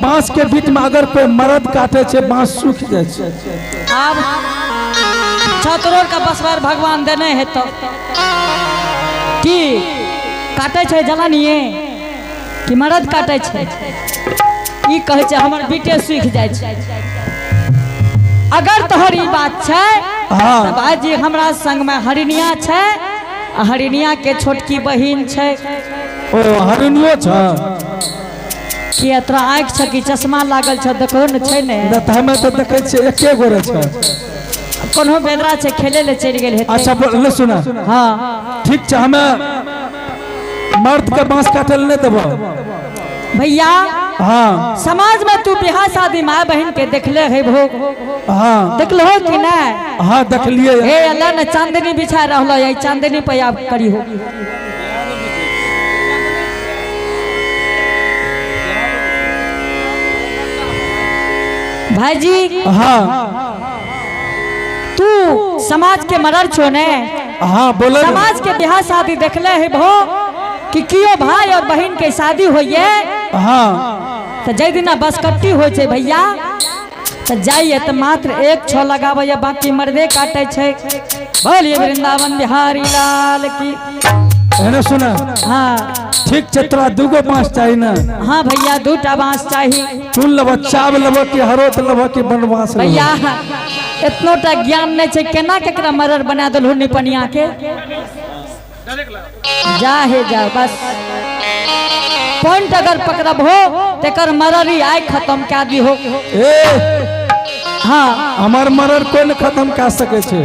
बांस के बीच में अगर कोई मर्द काटे छै, बांस सूख जाइ छै। आब 6 करोड़ का बसवार भगवान देने है तो की काटे छै जलानिए कि मरद काटे छै? ई कहै छै हमर बीटे सूखि जाइ छै। अगर तोहर ई बात छै तऽ भाईजी, हमरा संग में हरिनिया छै आ हरिनिया के छोटकी बहिन छै। ओ, हरिणियो छै? किया, तोरा आँखि छै कि चश्मा लागल छै? देखो ने, छै ने। नहि तऽ हमे तऽ देखै छियै एके गोरे छै। कोनो बेदरा छै, खेले ले चलि गेल हेतै। अच्छा, बोल सुना। हँ। ठीक छै, हमे मर्द के बांस काटे लए नहि देबो। भैया, समाज में तू बियाह शादी माय बहन के देखले है भो? देखलो कि नहीं? हाँ, देखलिए। हे अल्लाह ने चांदनी बिछा रहलो है, चांदनी पे आप करी हो। भाईजी, तू समाज के मरर छो ने? हाँ, बोले ने। समाज के बियाह शादी देखले है भो कि कियो भाई और बहन के शादी होइए तऽ जाहि दिना बसकट्टी होइ छै भैया, तऽ जाइए तऽ मात्र एक छो लगाबैए, बाकी मर्दे काटै छै। बोलिए वृंदावन बिहारी लाल की। एने सुना। ठीक छै, तोरा दूगो बांस चाही ने? हाँ भैया, दूटा बांस चाही। कोन लेबो? चाव लेबो कि हरोत लेबो कि बनवास लेबो? भैया, एतनो टा ज्ञान नहीं छै, केना केकरा मरर बना देलहु निपनिया के? जा हे जा, बस पॉइंट अगर पकड़ब हो तेकर मररी आय खत्म कए दी हो। ए। हमर मरर कोई ने खत्म कए सकै छै।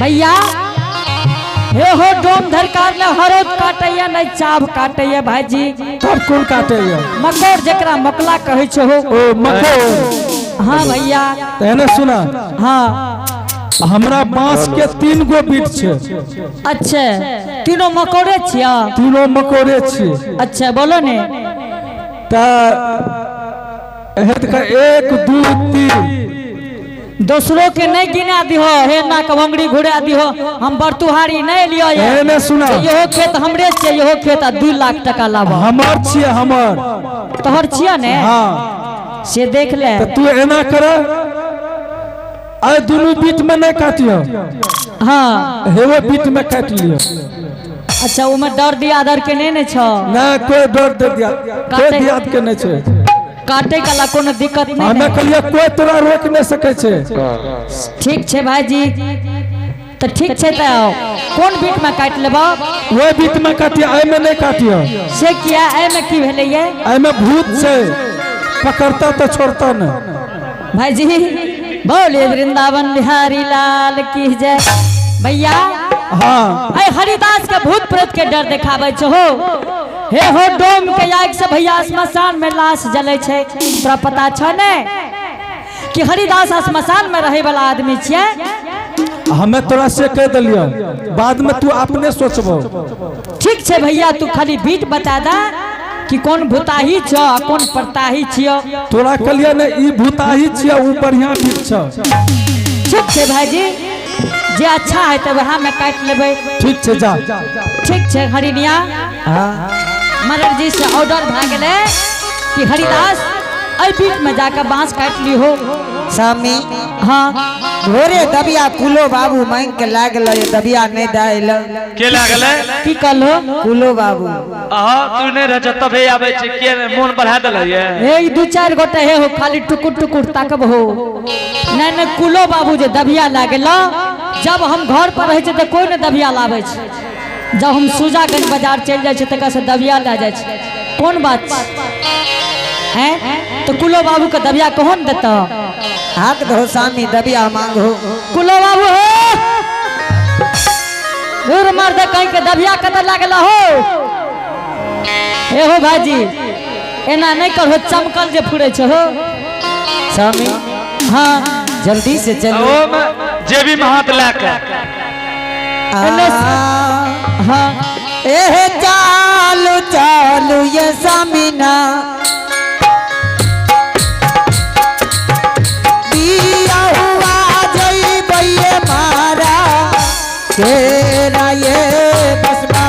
भैया, हे हो डोम धरकार ने हरोद काटैया नहीं चाभ काटैया भाईजी। तब कोन काटैया? मकोर, जेकरा मकला कहै छै हो। ओ, मकोर। हाँ भैया। तऽ एने सुना। हमरा बांस के तीन गो बीट छै। अच्छा, तीनों मकोड़े छिया? तीनों मकोड़े छियै। अच्छा, बोलो ने। तऽ एक, दू, तीन। दोसरों के नहीं गिना दिहो, हे नाक भंगड़ी घुरा दिहो। हम बरतुहारी नहीं लियो ये। एने सुना। इहो खेत हमरे छियै, इहो खेत आ 2 लाख टका लाबो। हमर छियै, हमर। तोहर छियै ने? हाँ। से देख ले। तऽ तू एना कर, आइ दुनू बीट में नहीं काटियो। हेवे बीट में काटि लियो। अच्छा, उमे डर दिया आदर के नहीं ने छो? नहीं, कोई डर दे दिया, कोई दियाद के नहीं छै। काटे कला कोनो दिक्कत नहीं हमे ने? कहलियै, कोई तोरा रोक नहीं सकै छै। ठीक छै भाईजी, तऽ ठीक छै, तऽ कोन बीट में काटि लेबो? ओहि बीट में काटियो, एहिमे नहीं काटियो। से किया? एहिमे की भेलै ये? एहिमे भूत छै, पकड़ता तऽ छोड़ता नहीं। भाईजी, बोलिए वृंदावन बिहारी लाल की जय। भैया, अरे हरिदास के भूत प्रेत के डर देखाबै छो हो। हे हो डोम के आगि से भैया श्मशान में लाश जलै छै। तोरा पता छ ने कि हरिदास श्मशान में रहे वाला आदमी छियै? हमे तोरा से कह दिलियो, बाद में तू अपने सोचबो। ठीक छै भैया, तू खाली बीट बता दा कि कोन भूताही छ आ कोन परताही छियो। तोरा कहलियै ने, ई भूताही छियै, ऊ बढ़िया बीट छ। ठीक छै भाईजी, जे अच्छा है तऽ वएह में काटि लेबै। ठीक छै, जा। ठीक छै हरिनिया। मरर जी से ऑर्डर भए गेलै कि हरिदास एहि बीट में जाके बांस काटि लिहो। स्वामी। भोरे दबिया कुलो बाबू मांग के लागल, दबिया नहीं दे। के लागलै? की कहलो? कुलो बाबू। अहाँ तू नहि रह तबे आबै छै के मोन बढ़ा देल ये। हे, ई दू चारि गोटे हे हो, खाली टुकुर टुकुर ताकब हो। नहीं नहीं, कुलो बाबू जे दबिया लागल, जब हम घर पर रहै छै तऽ कोई नहि दबिया लाबै छै। जब हम सुजागंज बाजार चलि जाइ छै तकर से दबिया लए जाइ छै। कोन बात छै हैं? तऽ कुलो बाबू के दबिया कौन देतऽ? हाथ धो स्वामी, दबिया मांगो। कुलो बाबू हो, दूर मर्द कहीं के, दबिया कतऽ लागल हो? हे हो भाजी, एना नहीं करो, चमकल जे फुरै छै हो। स्वामी। जल्दी से चलो। ओमे जेबी में हाथ लए के। ए चालू चालू ये स्वामी ना, दिया हुआ जइबे मारा केरा ये बसमा।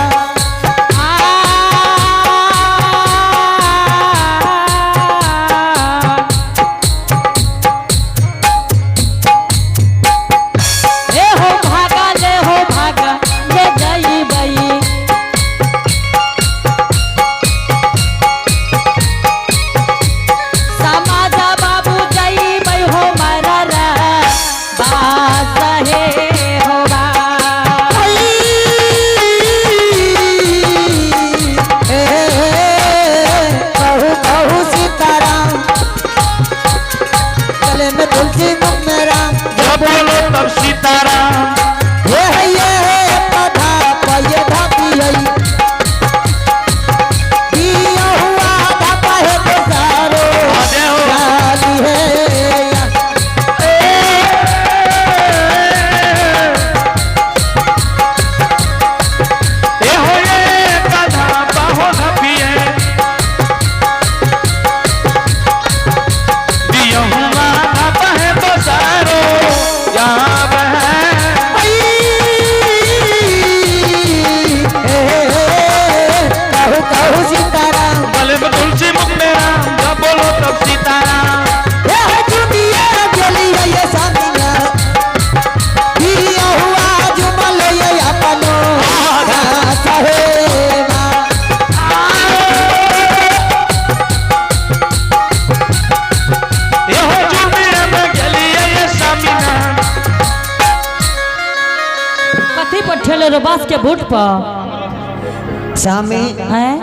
बैठल रे बांस के बूट पर। सामी। हैं?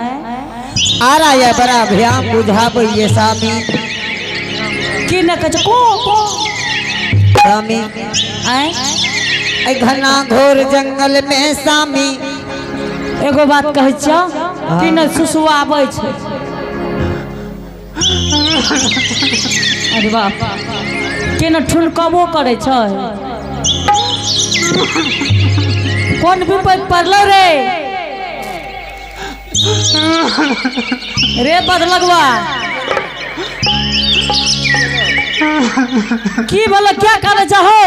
आ रहा है बड़ा भयाम बुझाबै ये सामी। की न कहै छै को को? सामी। आँय? ऐ घना घोर जंगल में सामी। एगो बात कहै छियौ कि न सुसुआबै छै। अरे बाप, के न ठुनकबो करै छै। कोन विपद पड़लो रे रे बदलगवा? की बोलो, क्या करे चाहो?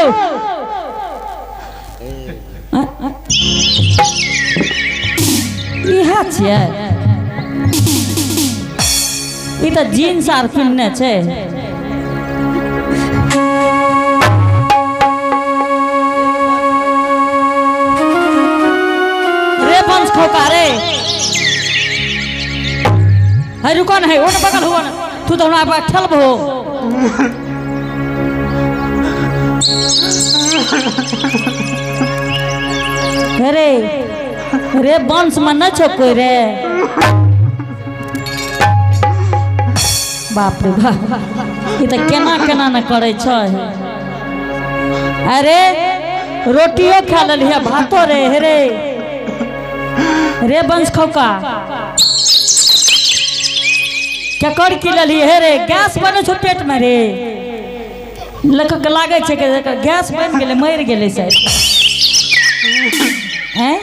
इहा छियै? ई तऽ जीन्स आर पिन्हने छै। रे वंश खोका रे, है रुको न, है ओ न बगल हुआ न, तू तो हमरा पर ठलबो। रे रे वंश में न छो कोई रे? बाप रे बाप, ई तऽ केना केना न करै छै। अरे रोटियो खा लेलियै, भातो रे। हे रे रे वंश खौका, केकर की लेलियै? हे रे, गैस बनै छौ पेट में रे? लक लागै छै कि गैस बनि गेलै, मरि गेलै शायद। हैं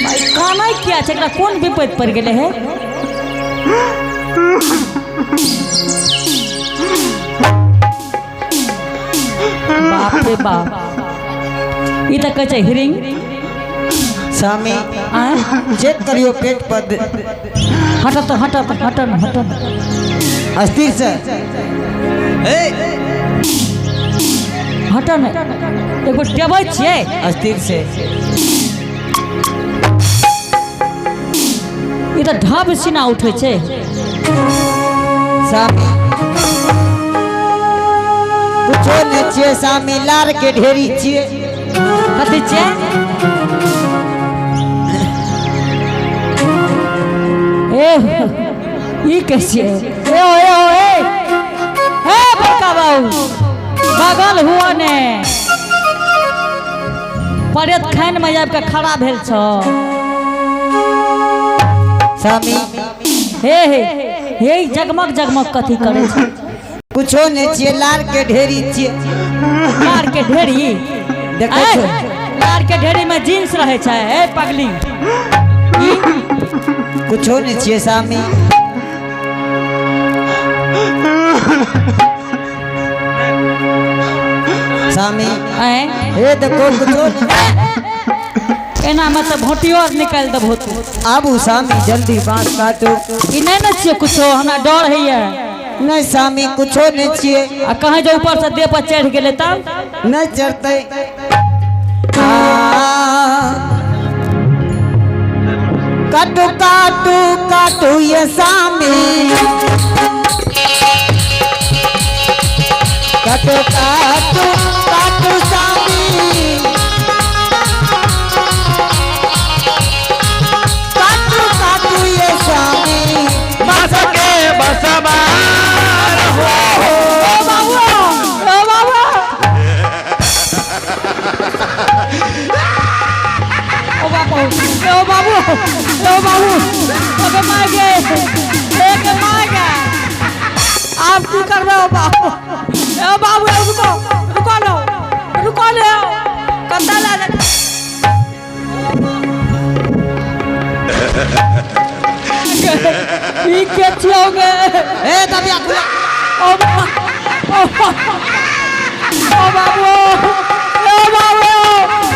भाई, कानै किया छै? एकरा कोन विपत्ति पड़ि गेलै हे? बाप रे बाप, ई तऽ कहै छै हिरिंग। सामी। आँय? चेक करियो पेट पर। हटत हटत, हटन हटन। अस्थिर से ए। हटन, एगो टेबै छियै। अस्थिर से। ई तऽ ढब सीना उठै छै। सामी, कुछो नहि छियै सामी, लार के ढेरी छियै। कथी छियै? ए, ई के छियै? ए ओ, ए ओ, ए ए बड़का बाबू, बगल हुआ ने परेत खान में आबि के खड़ा भेल छौ। सामी। हे हे हे, ई जगमग जगमग कथी करै छै? कुछो नहि छियै, लार के ढेरी छियै। लार के ढेरी? देखै ए, छौ। लार के ढेरी में जींस रहै छै। ए पगली, ई कुछो नहि छियै सामी। सामी। ऐं? हे देखो, कुछो नहि। एना में तऽ भोटियो आर निकालि देबहो तू। आबू सामी, जल्दी बाँस काटू। ई नहि ने छियै कुछो? हमरा डर होइए। नहि सामी, कुछो नहि छियै। आ कहीं जे ऊपर से देह पर चढ़ि गेलै तब? नहि चढ़तै। आ, काटू काटू काटू ये सामी, काटू काटू काटू सामी, काटू काटू ये सामी। बस के बसबार हो। ओ बाबू, ओ बाबू, ओ बाबू, ओ बाबू, ओ बाबू, ओके मार गे, एक मार गे। आप की कर रहे हो बाबू? ओ बाबू, ए, रुको रुको लो, रुको ले, कत्ता ला ले। ई के छियोगे? ए दबिया खुला। ओ बाबा, ओ बाबा, ओ बाबू, ओ बाबू,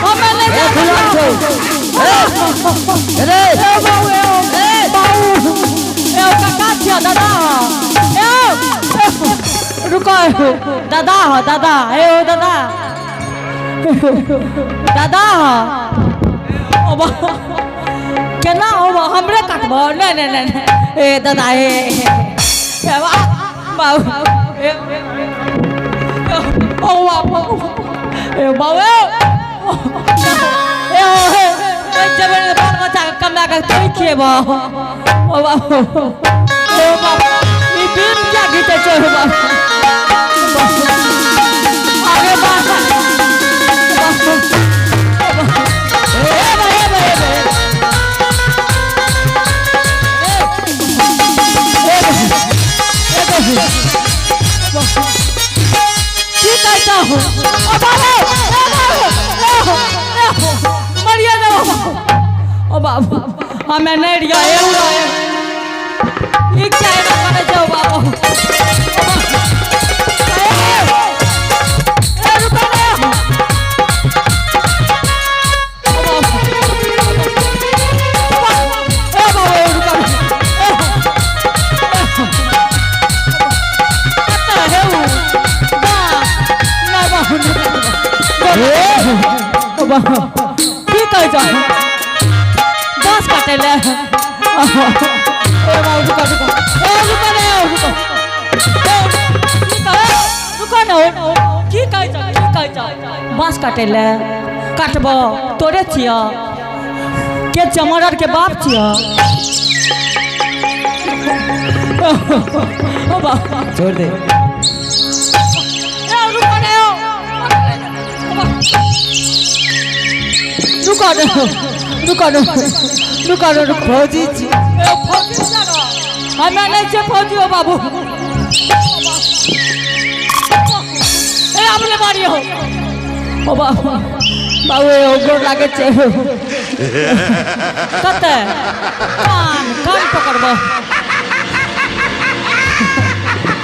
हमें नहीं। ए खुला छौ ए रे। ए बाबू, ए बाबू, ए काका छियो? दादा हो? ए रुको, दादा हो? दादा, ए ओ दादा, दादा हो? ओ बाबू, केना हो? हमरे काटबो? नहीं नहीं नहीं नहीं। ए दादा, ए ए बाबू, ए ओ बाबू। ए बाबू ए हो हे ए जबे बाल बच्चा के कमा के तोई खेबो। ओ बाबू ओ बाबू ई बीन क्या घीचे छो बाबू। अरे बाबा ए बा ए बा ए बा की कहता हो? ओ बाबू ओ बाबू ए हो, ए हो, मरिया दे बाबू। ओ बाबू हमें नहीं रिया ए उड़ा ए ई क्या है ना करे जाओ बाबू। ए, ए, रुको ना। ओ बाबू। ए बाबू, ए रुको ना। ए हो, ए हो। कत्ता है उ? बा, ना बाबू, ना बाबू। ओ बाबू, की कहै छह? बाँस काटै ले। ए बाबू, रुको, रुको। ए, रुको ने, रुको। ए, की कहै? रुको ने, की कहै छह? की कहै छह? बाँस काटै ले। काटबो, तोरे छियऽ। के चमरर के बाप छियऽ। ओ बाबू। छोड़ दे। ए, रुको ने, ओ। रुको ने, रुको ने, रुको ने, रुको। फौजी छी। ए, फौजी जानो। हमे नहीं छे फौजी हो बाबू। ए, अपने मारी हो। ओ बाबू, बाबू, ए, ओ गोर लागे छे। कते? कान, कान पकड़बो।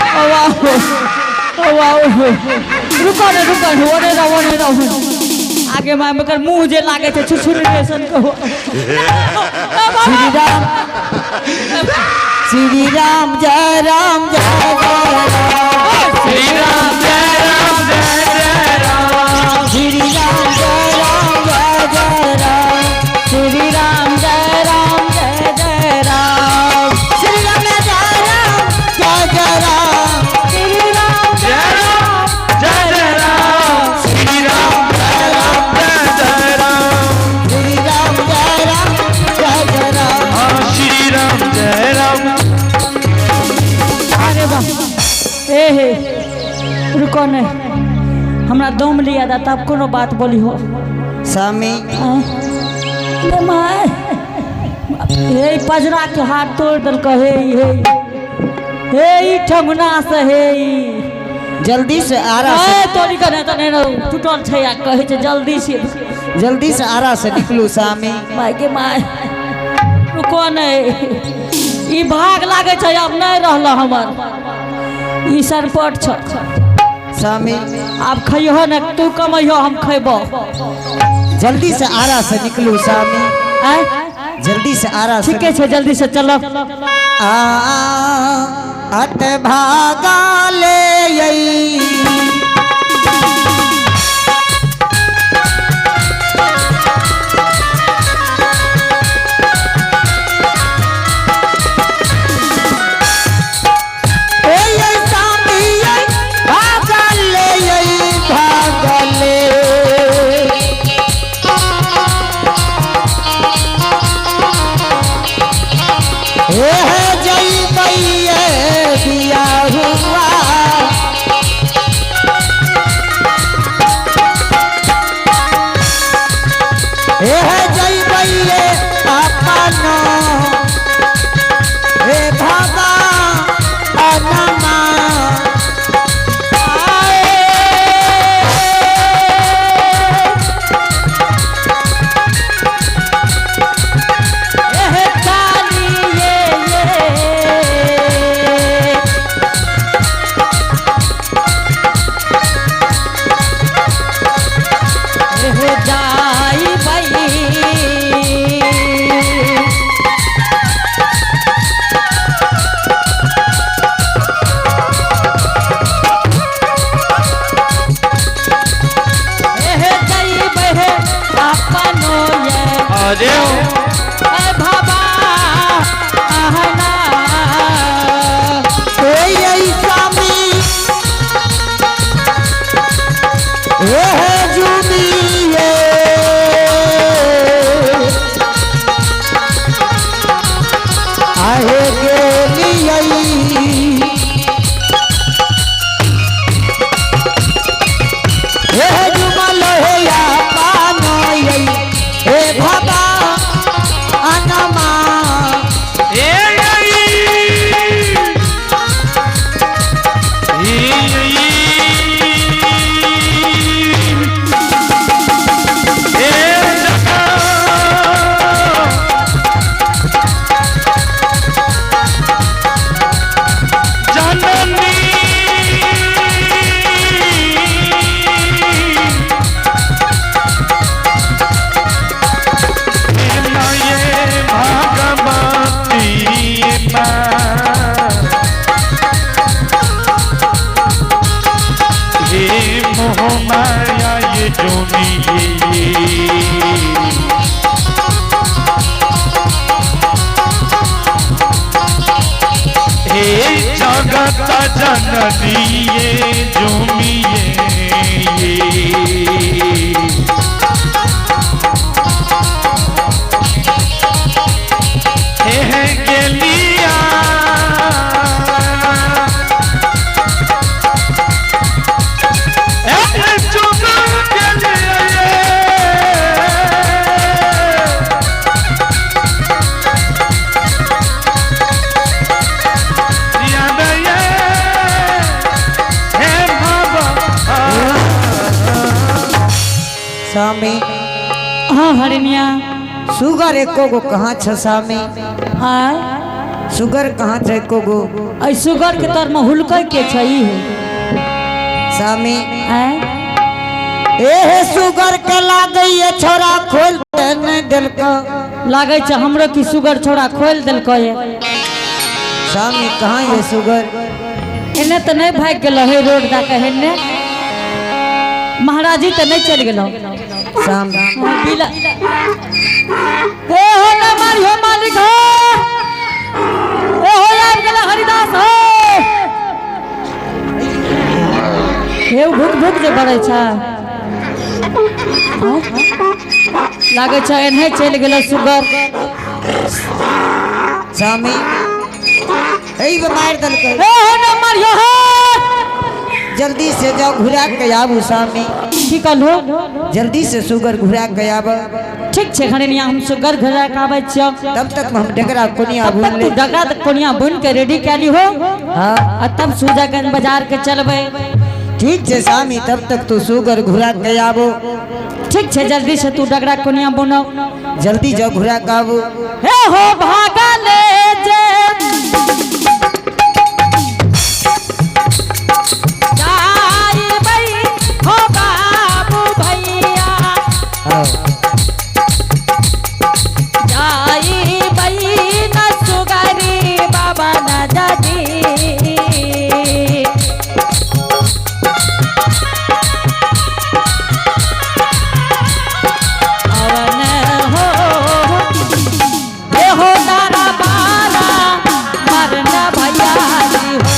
ओ बाबू, ओ बाबू, रुको ने, रुको ने, ओने रहो, ओने रहो। आगे माय मगर मुंह जे लागे छे छुछुरी जैसन को। श्री राम श्री राम जय राम जय जय राम। श्री राम जय राम जय जय राम। श्री राम जय राम जय जय राम। श्री राम जय राम जय जय राम। श्री राम जय राम जय जय राम। श्री राम जय राम जय जय राम। श्री राम जय राम जय जय राम। श्री राम जय राम जय जय राम। हाँ श्री राम जय राम। अरे वाह ए हे रुको ने, हमरा दम लिया दा तब कोनो बात बोली हो। स्वामी आँय? ए my, हे पजरा के हाथ तोड़ देलक। हे हे हे ई ठंगना से हे ई। जल्दी से आरा से ए तोरी के नहि तऽ नहि ने टूटल छै आ कहै छै जल्दी से। जल्दी से आरा से निकलू स्वामी। माय के my, रुको नहीं, ई भाग लागै छै आब नहि रहल हमर ई सरपट छ। स्वामी आब खैहो ने तू, कमैहो हम खैबो। जल्दी से आरा से निकलू स्वामी। आँय? जल्दी से आरा से। ठीके छै, जल्दी से चलब। आ अत भागा ले आई। ए ये स्वामी ये भागा ले आई, भागा ले। हे हे जय मैया दिया हुआ। हे हे जय मैया अपना हे भवा अनमा। एह चालिए ये हे जगत जननी झूमिए हे गेलिया ए चुप गेलिया स्वामी हाँ हरिणिया सुगर एको गो कहाँ छ स्वामी आय सुगर कहाँ छ एको गो ऐ सुगर के तर में हुलकै के छै ई है स्वामी आय ए हे सुगर के लागैये छोरा खोल के नहीं देलको लागै छै हमरो की सुगर छोरा खोलि देलकै ये। स्वामी कहाँ ये सुगर एने तऽ नहि भागि गेलो हे रोड दऽ के हेने महाराजी तऽ नहि चलि गेलो स्वामी बिला ए हो ना मारियो मालिक हो ए हो आबि गेला हरिदास हो हे भूख भूख जे बड़ै छै आँय? लागै छै एनहे चलि गेलो सुगर स्वामी ए बे मार देलकै ए हो ना मारियो हो जल्दी से जाओ घुरा के आबू स्वामी की कहलहो जल्दी से सुगर घुरा के आब ठीक छै खड़निया हम सुगर घुरा के आबै छियौ तब तक हम डगरा कोनिया तब बुन तक ले तू डगरा तक कोनिया बुन के रेडी कए लिहो हाँ आ तब सूजागंज बाजार के चलबै ठीक छै स्वामी तब तक तू सुगर घुरा के आबो ठीक छै जल्दी से तू डगरा कोनिया बुनो जल्दी जाओ घुरा के आबू हे हो भागा ले जे जाइबै हो बाबू भैया हाँ जाइबै न सुगरी बाबा न जाजी अवन हो हे हो तारा बारा मरना भैया जी हो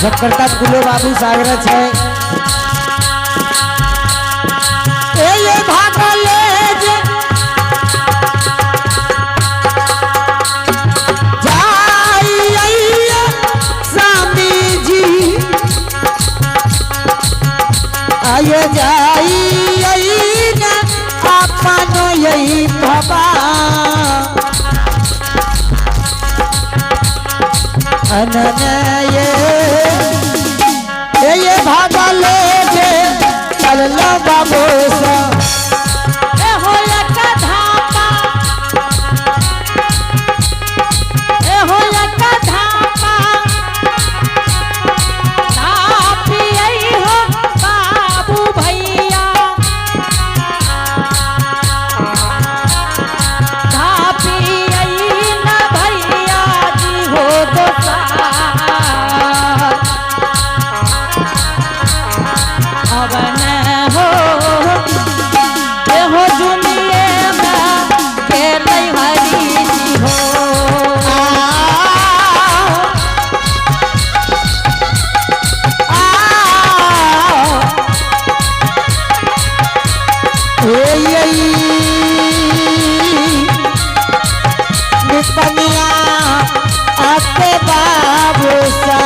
जब कुलो बाबू सागर छै ए ये भागले जे जाई आइया स्वामी जी आय जाई आइना अपन यही बाबा अननये ए ये भागले जे चललो बाबू सा ए हो लका धापा ए हो लका धापा धापी आई हो बाबू भैया धापी आई ना भैया जी हो दोसार अवन हो ए हो दुनिये में खेलै हरी जी हो बाबू सा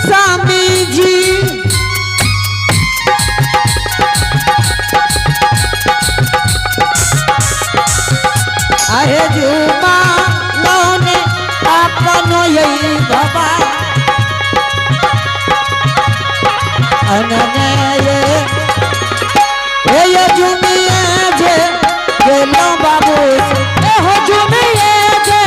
स्वामी जी अरे जुमा लोने अपनो यही बाबा अननये ए ये जुमिया जे गेलो बाबू से। ए हो जुमिए जे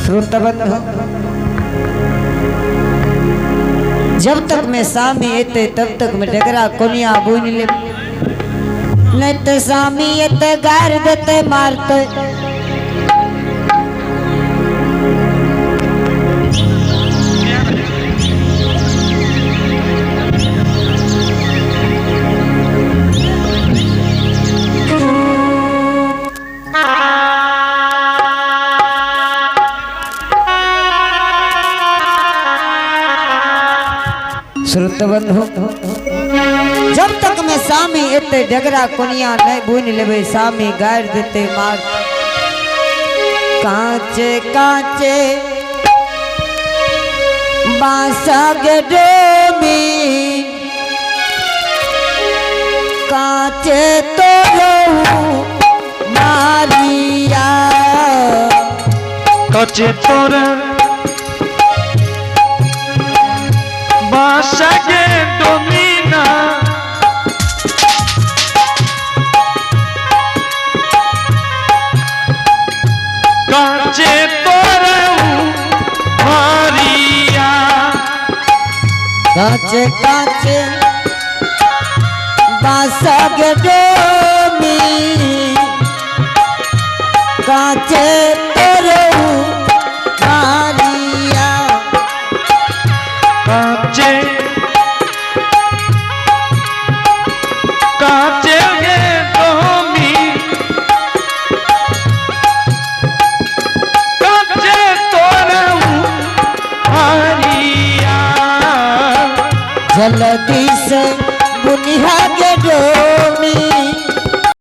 श्रोता बंधु, जब तक मैं सामी एते तब तक मैं डगरा कोनिया बुन ले, नहीं तो सामी एते गार देते मारते। श्रोत बंधु, जब तक मैं सामी एते डगरा कोनिया नहीं बुन लेबे, सामी गार देते मार। कांचे कांचे बांसा के डोमी, कांचे तो मारिया। কাছে তোর বাসাকে ডমিনা, কাছে তোর মারিয়া। कांचे कांचे बांसा के डोमी, कांचे तोरो मारिया। কাছে কাছে গে ডমি, কাছে তোর মারিয়া। जल्दी से बुनिया के डोमी।